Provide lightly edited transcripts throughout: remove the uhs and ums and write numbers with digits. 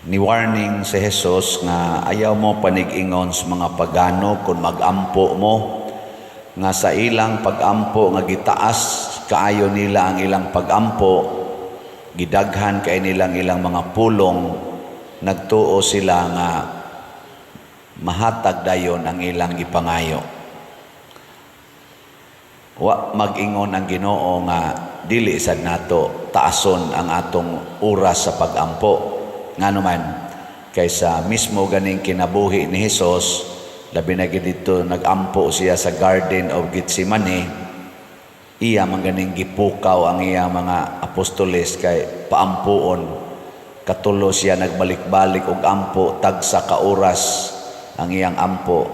Ni warning si Jesus nga ayaw mo panig-ingon sa mga pagano kung magampo mo, nga sa ilang pagampo nga gitaas kaayo nila ang ilang pagampo, gidaghan kay nilang ilang mga pulong, nagtuo sila nga mahatag dayon ang ilang gipangayo. Wa mag-ingon ang Ginoo nga dili sad nato taason ang atong oras sa pagampo. Ngano man, kaysa mismo ganing kinabuhi ni Hesus, labi na gid didto nagampo siya sa Garden of Gethsemane, iya man ganing gipukaw ang iya mga apostoles kay paampuon. Katulo siya nagbalik-balik og ampo, tagsa ka oras ang iyang ampo.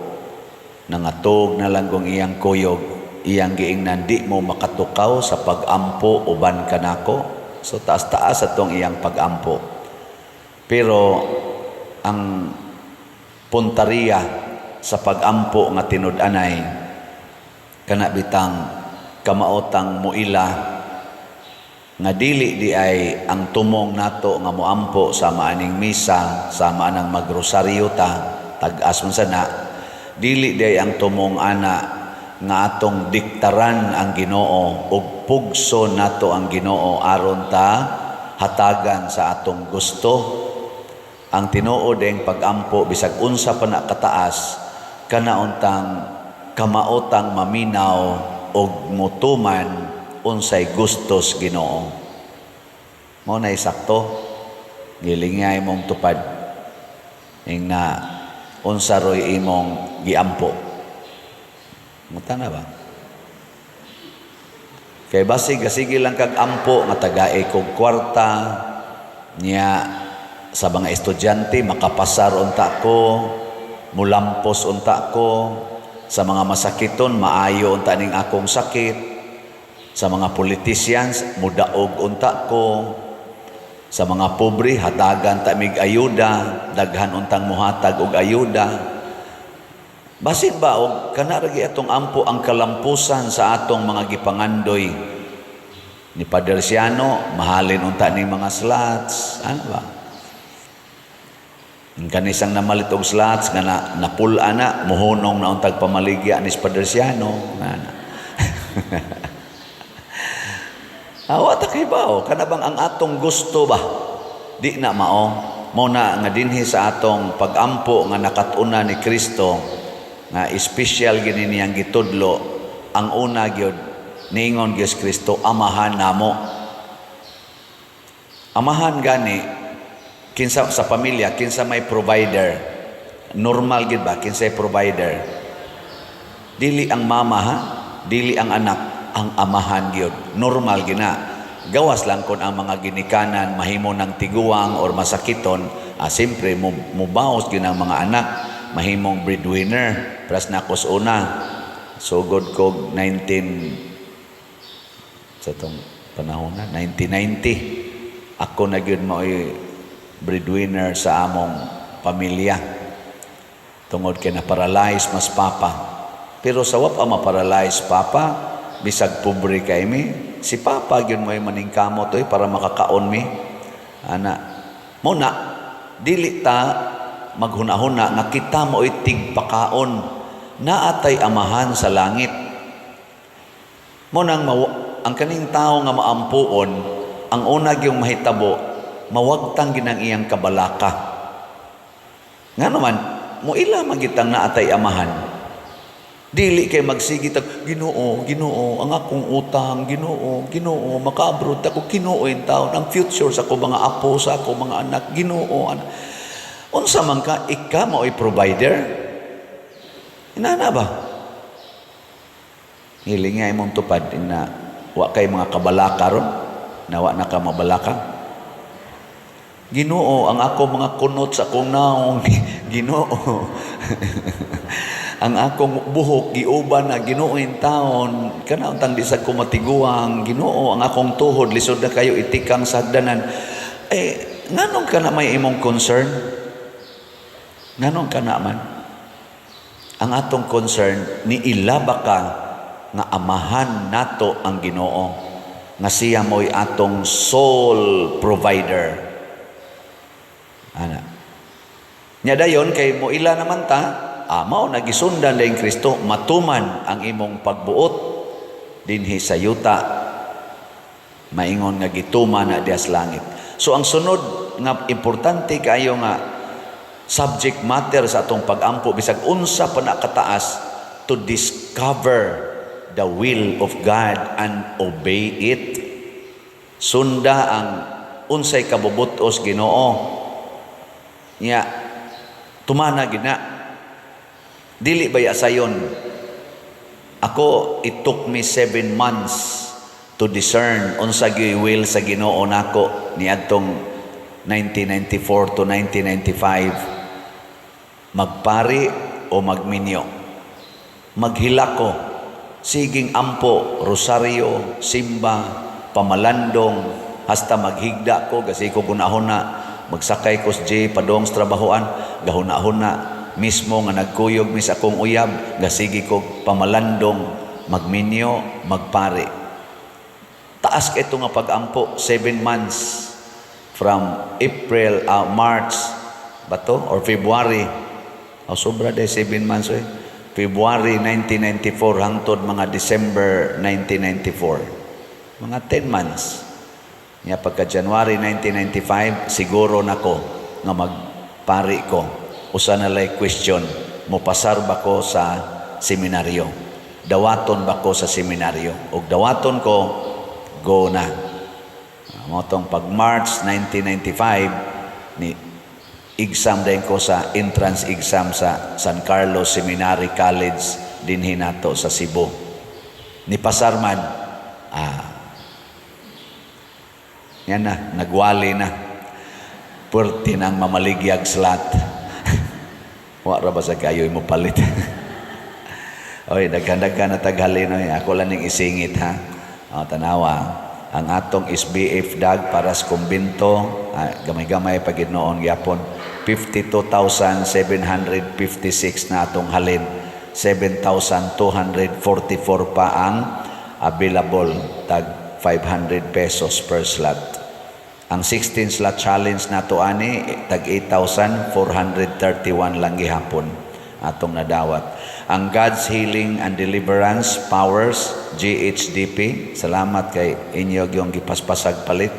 Nangatog na lang kung iyang kuyog, iyang giingnan, "Di mo makatukaw sa pagampo uban kanako?" So taas-taas atong iyang pagampo. Pero ang puntariya sa pagampo nga tinud-anay, kana bitang kamaotang muila nga dili di ay ang tumong nato nga moampo sa maaning misa, sa maanang magrosaryo ta, tag-as man sana, dili di ay ang tumong ana nga atong diktaran ang Ginoo ug pugso nato ang Ginoo aron ta hatagan sa atong gusto. Ang tinuod ang pagampo, bisag unsa pa na kataas, kana untang kamaotang maminaw og mutuman unsay gustos Ginoo. Mao na sakto, gilingay mong tupad ing na unsa roy imong giampo. Muta na ba? Kay basig sige lang kag ampo nga tagae kog kwarta niya, sa mga estudyante makapasar unta ko, mulampos unta ko, sa mga masakiton maayo unta ning akong sakit, sa mga politicians mudaog unta ko, sa mga pobre hatagan ta mig ayuda, daghan untang muhatag og ayuda. Basin ba og kana ra atong ampo ang kalampusan sa atong mga gipangandoy ni Padre Siano, mahalin unta ning mga slots, ano ba? Ang kanisang namalit og slots nga na napul-a na, muhunong na untag pamaligya ni Padre Siano. Na. Awa ta kay bao, kana bang ang atong gusto ba? Di na mao. Mo na nga dinhi sa atong pagampo nga nakat-unan ni Kristo nga espesyal gini niyang gitudlo, ang una gyud niingon gyud Kristo, "Amahan namo." Amahan gani, kinsa sa pamilya, kinsa may provider? Normal gid ba, kinsay provider? Dili ang mama ha, dili ang anak, ang amahan gyud. Normal gina. Gawas lang kon ang mga ginikanan mahimo ng tiguang or masakiton, siyempre mubaos gyud ang mga anak, mahimong breadwinner. Pras na ako sa una, sugod kog 19 sa tong panahon na 1990, ako na gyud mao'y breadwinner sa among pamilya tungod kay na-paralyze mas papa. Pero sa wa pa ma-paralyze papa, bisag pobre kay mi, si papa gyud mo'y maningkamot oy para makakaon mi ana. Mo na dili ta maghuna-huna nga kita mo'y tigpakaon. Naatay Amahan sa langit. Mo nang ang kaning tao nga maampuon, ang una gyung mahitabo, mawagtang ginang iyang kabalaka. Nga naman, mo ila magitang naatay Amahan. Dili kay magsige tag, "Ginoo, Ginoo, ang akong utang, Ginoo, Ginoo, maka-abroad ako, Ginoo in taon, ang future sa ako mga apo, sa ako mga anak, Ginoo." Unsa man ka, ika mao'y provider? Inana ba? Hiling nga imong tupad na wa kay mga kabalaka ron, na wa na ka mabalaka. "Ginoo, ang ako mga kunot sa akong naong, Ginoo. Ang akong buhok giuban na, Ginoo in taon, kana untang di sa ko matiguang, Ginoo, ang akong tuhod lisod na kayo itikang sa hagdanan." Eh, nganong ka na may imong concern? Nganong ka na man? Ang atong concern, ni ilaba ka nga Amahan nato ang Ginoo, nga siya mo'y atong sole provider. Ana. Nya dayon kay moila naman ta, mao na gisundan dayon Kristo, matuman ang imong pagbuot dinhi sa yuta, maingon nga gituman na diha sa langit. So ang sunod nga importante kaayo nga subject matter sa atong pagampo, bisag unsa pa na kataas, to discover the will of God and obey it. Sunda ang unsay kabubut-os Ginoo. Nya tumana gina. Dili baya sayon. Ako, it took me 7 months to discern unsa gyud will sa Ginoo nako niadtong 1994 to 1995, magpari o magminyo. Maghilak ko, siging ampo, rosaryo, simba, pamalandong, hasta maghigda ko kasi ko gunahuna, magsakay ko sa J padong sa trabahoan, gahuna-huna mismo nga nagkuyog mis akong uyab, gasigi ko pamalandong, magminyo, magpari. Taas kay ito nga pag-ampo, 7 months from April, March ba to? Or February. Oh, sobra day 7 months eh. February 1994 hangtod mga December 1994. Mga 10 months. Nya pagka January 1995, siguro nako nga magpari ko. Usa na lay question, mopasar ba ko sa seminaryo? Dawaton ba ko sa seminaryo? Og dawaton ko, go na. Mao tong pag March 1995 ni exam din ko sa entrance exam sa San Carlos Seminary College dinhi nato sa Cebu. Ni pasar man, yan na, nagwali na. Puwerte nang mamaligyag slot. Wa ra ba sa kayo mo palit? Oy, daghan-daghan na taghalin oy. Ako lang ning isingit ha. O, tanawa. Ang atong SBF dag para sa kumbinto, gamay-gamay pa gid noon gyapon. 52,756 na atong halin. 7,244 pa ang available, tag 500 pesos per slot. Ang 16 slot challenge nato ani tag 8,431 lang gihapon atong nadawat. Ang God's Healing and Deliverance Powers, GHDP, salamat kay inyo yung gipaspasag palit.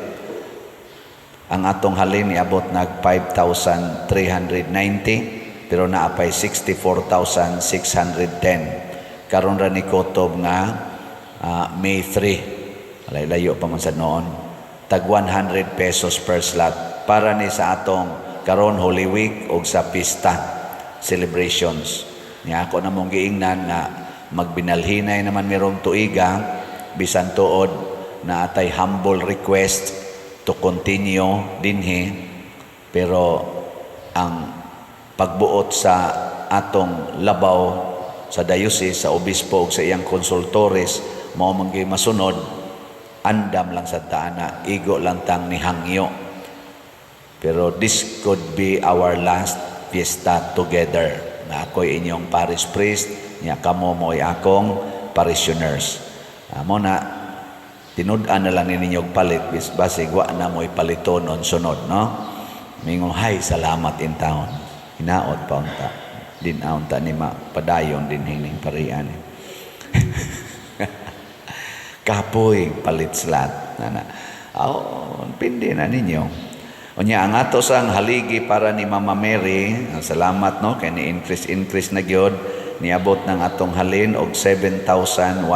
Ang atong halin niabot nag 5,390 pero naapay 64,610. Karon ra ni kutob nga May 3. Alay, layo pa man sa noon. Tag 100 pesos per slot para ni sa atong karon Holy Week og sa pista celebrations. Nya ako namong giingnan nga magbinalhinay naman mirong tuiga, bisan tuod na atay humble request to continue dinhi, pero ang pagbuot sa atong labaw sa diocese, sa obispo ug sa iyang consultores, mao man gyud masunod. Andam lang sa taana, igo lang tang nihangyo, pero this could be our last fiesta together na ako'y inyong parish priest nya kamo mo'y akong parishioners. Mo na tinud-an na lang ninyo og palit bis basig wa na mo'y palitonon sunod, no? Mingon hay salamat in taon, hinaot pa unta din unta ni padayon din hining parian. Kapoy palit slot na. Oh, pindi na ninyo. Unya ang ato sang haligi para ni Mama Mary, salamat no kay ni increase increase na gyud, niabot ng atong halin og 7,135,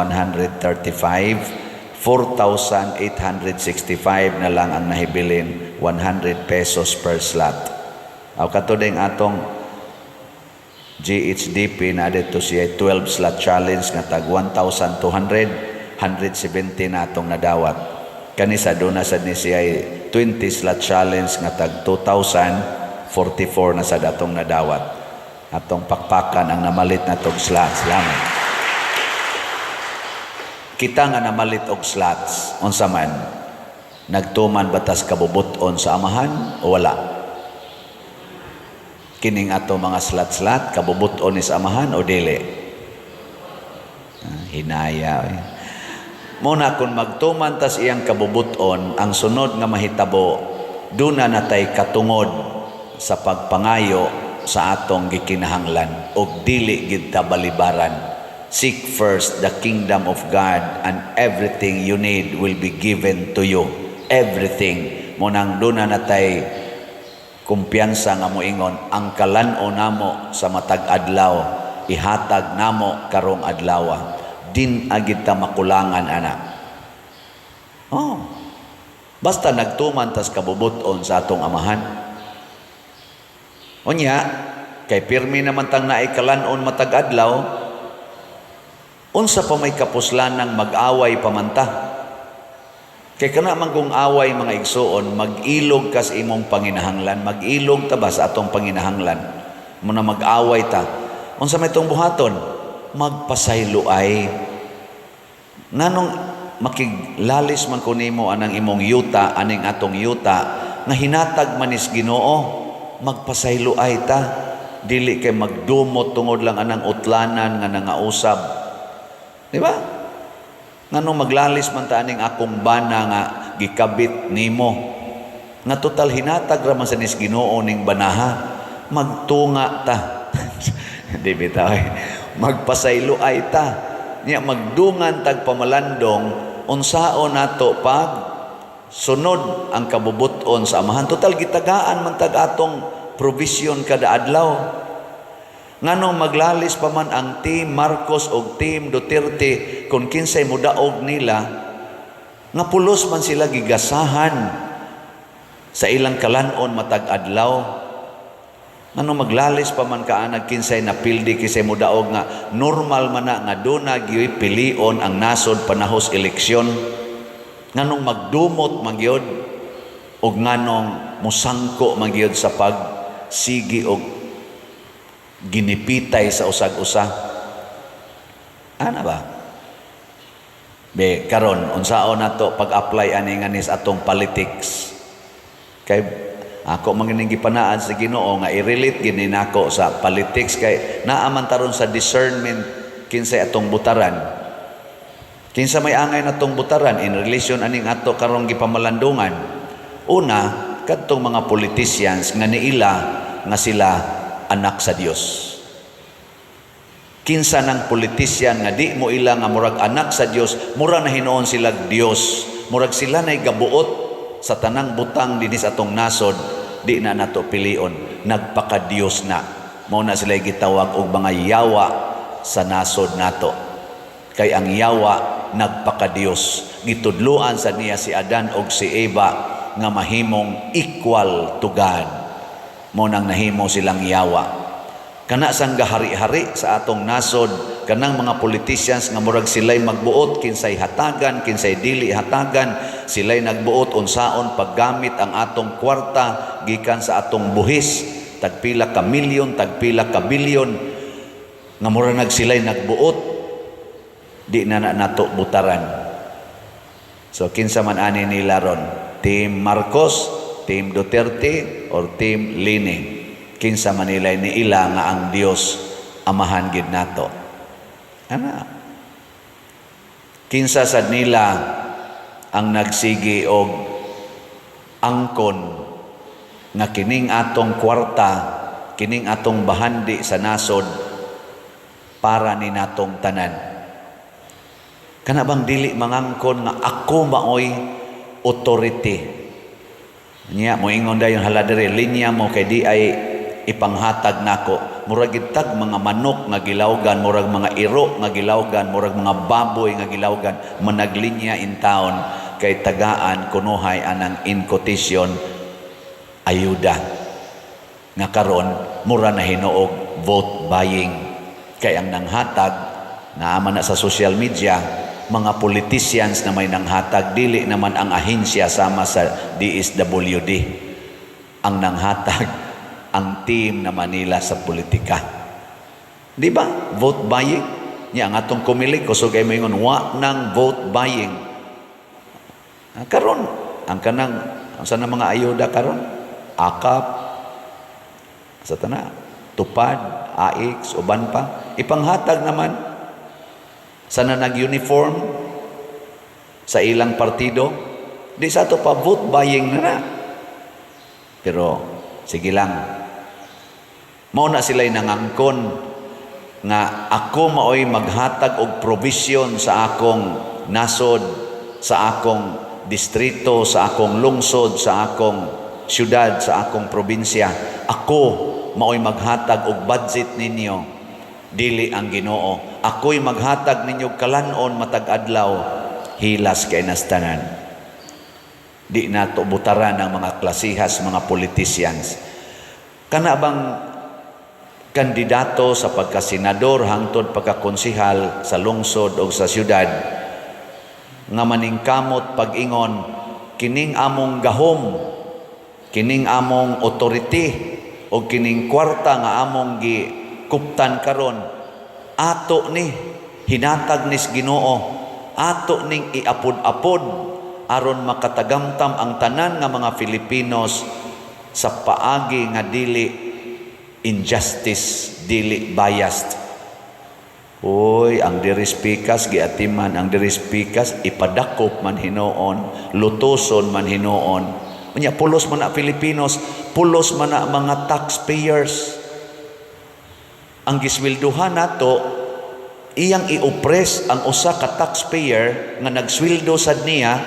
4,865 na lang ang nahibilin, 100 pesos per slot. Aw kato ding atong GHDP na dito siya 12 slot challenge nga tag 1,200, 170 na atong nadawat. Kani sa doon na sad ni siya 20 slot challenge nga tag 2,044 na sa datong nadawat. Atong pakpakan ang namalit na tog slots. Salamat. Kita nga namalit og slots, unsa man, nagtuman batas kabubuton sa Amahan o wala? Kining ato mga slot-slot, kabubuton ni sa Amahan o dili? Hinaya. Eh. Muna kung magtuman tas iyang kabubuton, ang sunod nga mahitabo, duna natay katungod sa pagpangayo sa atong gikinahanglan ug dili gid ta balibaran. Seek first the kingdom of God and everything you need will be given to you. Everything. Mao nang duna natay kumpiyansa nga moingon, "Ang kalan-on namo sa matag adlaw, ihatag namo karong adlaw." Di na gid ta makulangan ana. Oh. Basta nagtuman tas kabubut-on sa atong Amahan. Unya, kay pirmi naman tang naay kalan-on matag adlaw, unsa pa may kapuslanang mag-away pa man ta? Kay kana man kung away, mga igsuon, mag-ilog ka sa imong panginahanglan, mag-ilog ta ba sa atong panginahanglan? Mao na mag-away ta. Unsa may itong buhaton? Magpasayloay. Nganong makiglalis man ko nimo anang imong yuta, aning atong yuta, nga hinatag manis Ginoo, magpasayloay ta. Dili kay magdumot tungod lang anang utlanan nga nangausab. Di ba? Nganong maglalis man ta aning akong bana nga gikabit nimo? Nga total hinatag ra man sa nis Ginoo ning banaha. Magtunga ta. Di bitaw eh. Magpasayloay ta. Nya magdungan tag pamalandong unsaon nato pag sunod ang kabubuton sa Amahan. Total gitagaan man tag atong provision kada adlaw. Nganong maglalis pa man ang Team Marcos o Team Duterte kung kinsay mudaog nila, nga pulos man sila gigasahan sa ilang kalanon matag adlaw? Nganong maglalis pa man ka anag kinsay napildi, kinsay mudaog, nga normal man na nga duna gyuy pilion ang nasod panahos eleksyon? Nganong magdumot man gyud og nganong musangko man gyud sa pagsigi og ginipitay sa usag-usa? Ana ba? Be, karon unsaon nato pag-apply ani nga nis atong politics? Kay ako man gining gipanaad sa Ginoo nga i-relate gini nako sa politics kay naa man taron sa discernment kinsay atong butaran. Kinsa may angay natong butaran in relation aning ato karong gipamalandungan? Una, kadtong mga politicians nga niila nga sila anak sa Dios. Kinsa ng politician nga di mo ila nga murag anak sa Dios, mura na hinuon sila Dios, murag sila nay gabuot sa tanang butang dinhi sa atong nasod, di na nato pilion, nagpaka-Dios na. Mao na sila gitawag og mga yawa sa nasod nato. Kay ang yawa nagpaka-Dios. Gitudluan sa niya si Adan og si Eva nga mahimong equal to God. Mao nang nahimo silang yawa. Kana sang gahari-hari sa atong nasod, kanang mga politicians nga murag sila'y magbuot kinsay hatagan, kinsay dili hatagan, sila'y nagbuot unsaon paggamit ang atong kwarta gikan sa atong buhis, tagpila ka milyon, tagpila ka bilyon, nga mura nag sila'y nagbuot, di na na nato butaran. So kinsa man ani nila ron? Team Marcos, Team Duterte, or Team Leni? Kinsa man nila ni ila nga ang Dios Amahan gid nato? Ana. Kinsa sad nila ang nagsigi og angkon nga kining atong kwarta, kining atong bahandi sa nasod para ni natong tanan? Kana bang dili mangangkon nga ako maoy authority? Nya moingon dayon, "Hala diri, linya mo kay di ay ipanghatag nako." Murag gitag mga manok nga gilawgan, murag mga iro nga gilawgan, murag mga baboy nga gilawgan, managlinya in town kay tagaan kunuhay anang, in quotation, ayuda. Nga karon mura na hinuog vote buying kay ang nanghatag naa man na sa social media, mga politicians na may nanghatag, dili naman ang ahensya sama sa DSWD. Ang nanghatag, ang team na Manila sa politika. Di ba? Vote buying. Nya ang atong Comelec kusog ay moingon wa nang vote buying. Ah, karon ang kanang ang sa mga ayuda karon, AKAP sa tana, Tupad, AICS, uban pa, ipanghatag naman sa na nag-uniform sa ilang partido. Di sa ato pa vote buying na na. Pero sige lang. Mao na sila'y nangangkon nga ako maoy maghatag og provision sa akong nasod, sa akong distrito, sa akong lungsod, sa akong syudad, sa akong probinsya. Ako maoy maghatag og budget ninyo, dili ang Ginoo. Ako'y maghatag ninyo kalan-on matag adlaw, hilas kay nastanan. Di nato butaran ang mga klasihas mga politicians. Kana bang kandidato sa pagkasenador hangtod pagkakonsehal sa lungsod o sa syudad nga maningkamot pag-ingon, "Kining among gahom, kining among authority o kining kwarta nga among gikuptan karon, ato ni hinatag nis Ginoo, ato ning iapod-apod aron makatagamtam ang tanan nga mga Filipinos sa paagi nga dili injustice, dili biased." Uy, ang diris pikas giatiman, ang diris pikas ipadakop man hinuon, lutuson man hinuon. Unya pulos man na Filipinos, pulos man na mga taxpayers. Ang gisweldohan nato, iyang i-oppress ang usa ka taxpayer nga nagsweldo sad niya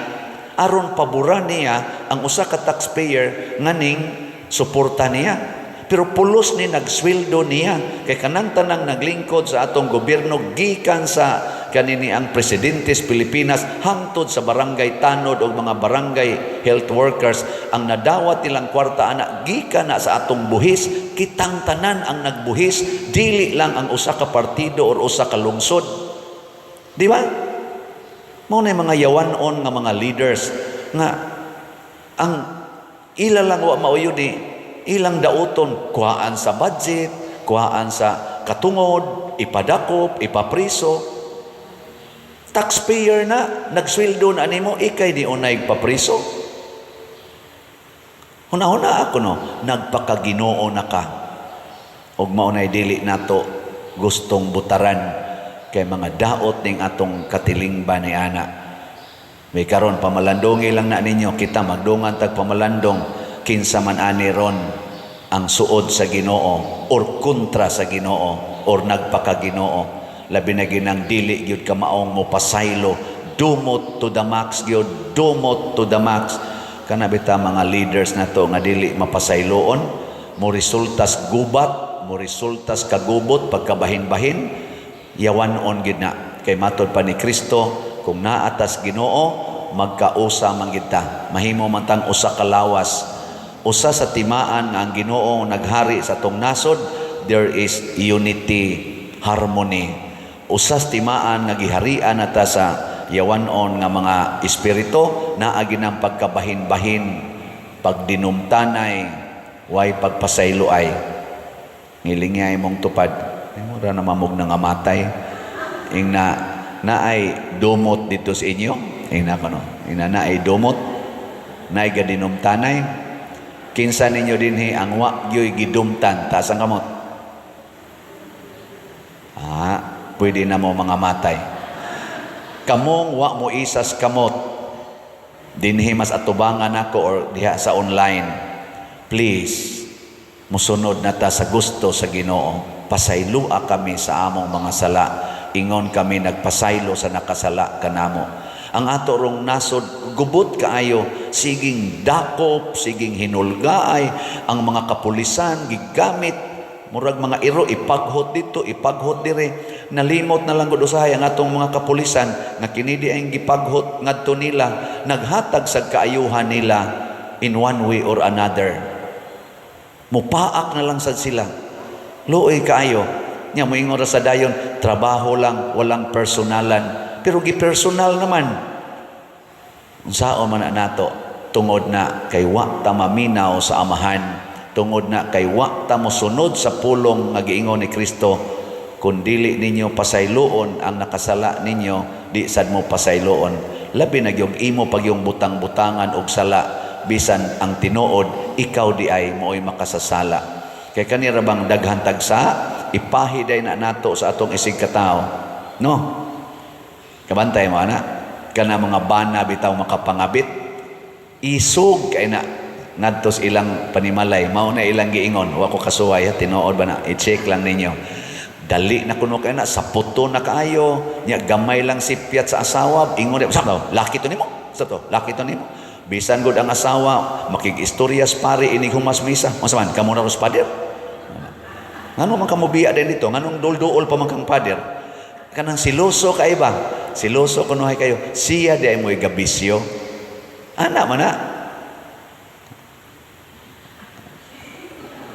aron paboran niya ang usa ka taxpayer nga ning suporta niya. Pero pulos ni nagsweldo niya kay kanang tanang naglingkod sa atong gobyerno, gikan sa kanini ang presidente sa Pilipinas hangtod sa barangay tanod o mga barangay health workers, ang nadawat nilang kwarta ana gikan na sa atong buhis. Kitang tanan ang nagbuhis, dili lang ang usa ka partido or usa ka lungsod, di ba? Mao na mga yawanon nga mga leaders nga ang ila lang wa mauyo ni ilang dauton, kuhaan sa budget, kuhaan sa katungod, ipadakop, ipapriso. Taxpayer na, nagsweldo na nimo, ikay ni unay papriso. Huna-huna ako, no, nagpakaginoo na ka. Og mao nay dili nato gustong butaran kay mga daot ning atong katilingban ni ana. May karon pamalandongi lang na ninyo kita, magdungan tag pamalandong kinsa man ani ron ang suod sa Ginoo or kontra sa Ginoo or nagpakaginoo, labi na ginang dili gyud ka maong mo pasaylo, dumot to the max gyud, dumot to the max. Kana bita mga leaders nato nga dili mapasayloon, mo resultas gubat, mo resultas kagubot, pagkabahin-bahin, yawan-on gid na. Kay matod pa ni Kristo, kung naatas Ginoo, magkausa man gid ta, mahimo man tang usa ka lawas. Usa sa timaan nga ang Ginoo naghari sa atong nasod, there is unity, harmony. Usa sa timaan nga giharian nata sa yawanon nga mga espiritu, naa ginang pagkabahin-bahin, pagdinumtanay, way pagpasaylo. Ay ngilingay mong tupad. Ay, mura na mamog nga matay. Ing na naay dumot dito sa inyo, ing na kono, ing na naay dumot, naay gadinumtanay. Kinsa ninyo dinhi ang wa gyoy gidumtan? Taas ang kamot. Ah, pwede na mo mga matay. Kamong wa mo isas kamot dinhi mas atubangan ako or diha sa online, please, musunod na ta sa gusto sa Ginoo. Pasaylua kami sa among mga sala ingon kami nagpasaylo sa nakasala kanamo. Ang ato rong nasod gubot kaayo, siging dakop, siging hinulgaay ang mga kapulisan, gigamit murag mga iro, ipaghot dito, ipaghot dire. Nalimot na lang gud usahay ang atong mga kapulisan nga kini di ang gipaghot ngadto nila, naghatag sa kaayuhan nila in one way or another. Mupaak na lang sad sila. Luoy kaayo nya. Moingon ra sa dayon, trabaho lang, walang personalan, pero gipersonal naman. Unsaon man na nato? Tungod na kay wa ta maminaw sa Amahan, tungod na kay wa ta mosunod sa pulong nga giingon ni Kristo, "Kung dili ninyo pasayloon ang nakasala ninyo, di sad mo pasayloon." Labi na gyud imo pag yung butang-butangan og sala, bisan ang tinuod ikaw di ay mooy makasasala. Kay kanira bang daghan tagsa, ipahiday na nato sa atong isig katawo, no? Kabantay mo ana, kana mga bana bitaw makapangabit, isog kay na. Ngadto sa ilang panimalay, mao na ilang giingon, wa ko kasuway, ha, tinuod ba na, i-check lang ninyo. Dali na kuno kay na, saputo na kaayo, nya gamay lang sipyat sa asawa, ingon sa to, laki to nimo, sa to, laki to nimo. Bisan gud ang asawa, makig-istorya sa pare inig humas misa. Unsa man, kamo na ros pader? Ngano man kamo biya din dito? Nganong dul-duol pa man kang pader? Kanang siloso kay ba? Siloso kunuhay kayo. Siya di ay mo'y gabisyo. Ana man na.